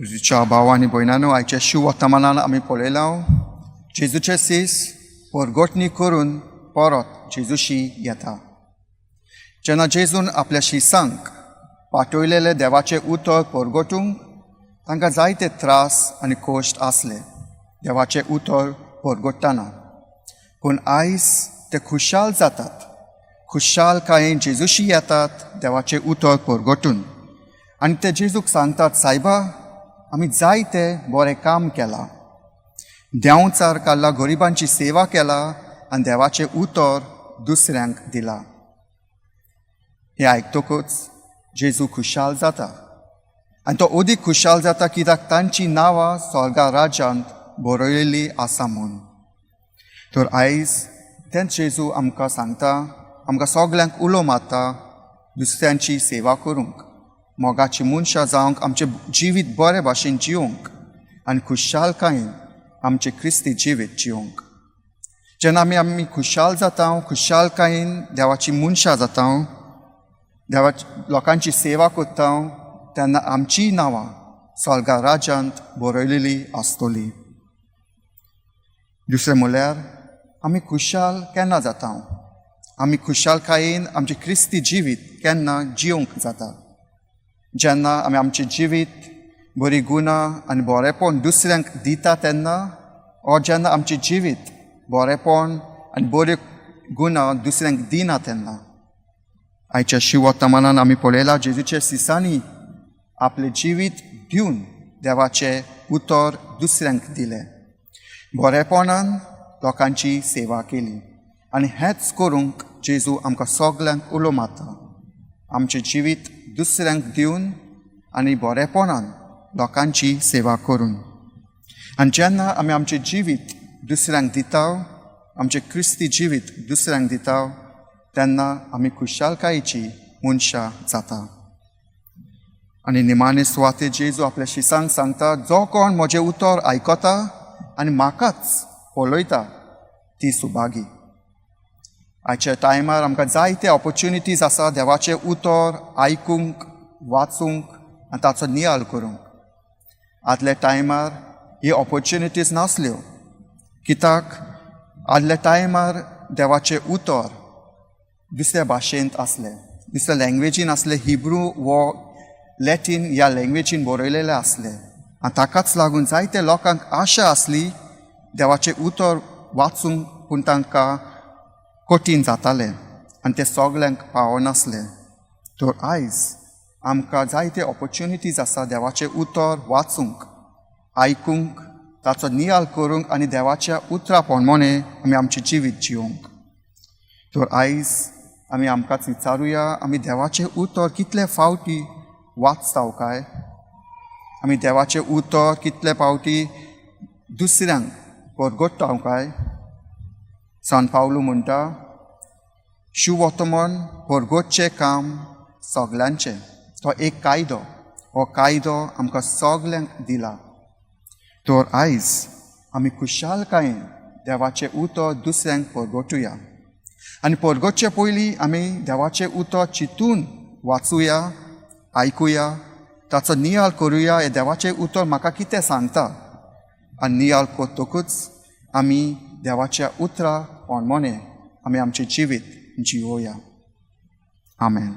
जेजूच्या भाव आनी भयणांनो, आयच्या शुवर्तमानान आमी पळयलां जेजूचे सीस परगटणी करून परत जेजूशी येता. जेन्ना जेजून आपल्या शिसांक पाठयलेले देवाचें उतर परगटूंक तांकां जायते त्रास आनी कश्ट आसले देवाचें उतर परगट्टना, पूण आयज ते खुशाल जातात. खुशालकायेन जेजूशी येतात देवाचें उतर परगटून आनी ते जेजूक सांगतात, सायबा, आमी जायते बरें काम केलां, देंवचार काडला, गरिबांची सेवा केला आनी देवाचें उतर दुसऱ्यांक दिलां. हें आयकतकूच जेजू खुशाल जाता आनी तो अदीक खुशाल जाता कित्याक तांची नांवां स्वर्गा राज्यांत बरयलेली आसा म्हूण. तर आयज तेंच जेजू आमकां सांगता, आमकां सगल्यांक उलो मारता दुसऱ्यांची सेवा करूंक, मोगाची मनशां जावंक, आमचें जिवीत बरे भाशेन जिवंक आनी खुशालकायेन आमचें क्रिस्ती जिवीत जिवंक. जेन्ना आमी खुशाल जाता, खुशालकायेन देवाची मनशां जाता, देवाची लोकांची सेवा करता, तेन्ना आमचीय नांवां स्वर्गा राज्यांत बरयलेली आसतली. दुसरें म्हणल्यार आमी खुशाल केन्ना जाता? आमी खुशालकायेन आमचें क्रिस्ती जिवीत केन्ना जिवंक जाता? जेन्ना आमी आमचें जिवीत बरी गुणां आनी बरेपण दुसऱ्यांक दिता तेन्ना, ओर जेन्ना आमचें जिवीत बरेपण आनी बऱ्यो गुणां दुसऱ्यांक दिना तेन्ना. आयच्या शिववर्तमानान आमी पळयलां जेजूच्या सिसांनी आपलें जिवीत दिवन देवाचें उतर दुसऱ्यांक दिलें, बरेपणान लोकांची सेवा केली आनी हेंच करूंक जेजू आमकां सगल्यांक उलो मारता, आमचें जिवीत दुसऱ्यांक दिवन आनी बरेपणान लोकांची सेवा करून. आनी जेन्ना आमी आमचें जिवीत दुसऱ्यांक दिता, आमचें क्रिस्ती जिवीत दुसऱ्यांक दिता, तेन्ना आमी खुशालकायेची मनशां जाता. आनी निमाणे सुवातेर जेजू आपल्या शिसांक सांगता, जो कोण म्हजें उतर आयकता आनी म्हाकाच पळयता ती सुभागी. आयच्या टायमार आमकां जायते ऑपोर्च्युनिटीज आसा देवाचें उतर आयकूंक, वाचूंक आनी ताचो नियाळ करूंक. आदल्या टायमार ही ऑपोर्च्युनिटीज नासल्यो, कित्याक आदल्या टायमार देवाचें उतर दुसऱ्या भाशेंत आसलें, दुसऱ्या लँग्वेजीन आसलें. हिब्रू वो लॅटीन ह्या लँग्वेजीन बरयलेलें आसलें आनी ताकाच लागून जायते लोकांक आशा आसली देवाचें उतर वाचूंक, पूण तांकां कठीण जातालें आनी तें सगल्यांक पावनासलें. तर आयज आमकां जायते ऑपोर्च्युनिटीज आसा देवाचें उतर वाचूंक, आयकूंक, ताचो नियाळ करूंक आनी देवाच्या उतरा प्रमाणे आमी आमचें जिवीत जिवंक. तर आयज आमी आमकांच विचारुया, आमी देवाचें उतर कितले फावटी वाचता काय? आमी देवाचें उतर कितले फावटी दुसऱ्यांक परगट्टा काय? सान पावलू म्हणटा, शुवर्तमान परगटचें काम सगल्यांचें. तो एक कायदो, हो कायदो आमकां सगल्यांक दिला. तर आयज आमी खुशालकायेन देवाचें उतर दुसऱ्यांक परगटुया आनी परगटचे पयलीं आमी देवाचें उतर चिंतून वाचुया, आयकुया, ताचो नियाळ करुया, हें देवाचें उतर म्हाका कितें सांगता. आनी नियाळ करतकूच आमी देवाच्या उतरा प्रमाणे आमी आमचें जिवीत जिवोया. आमेन.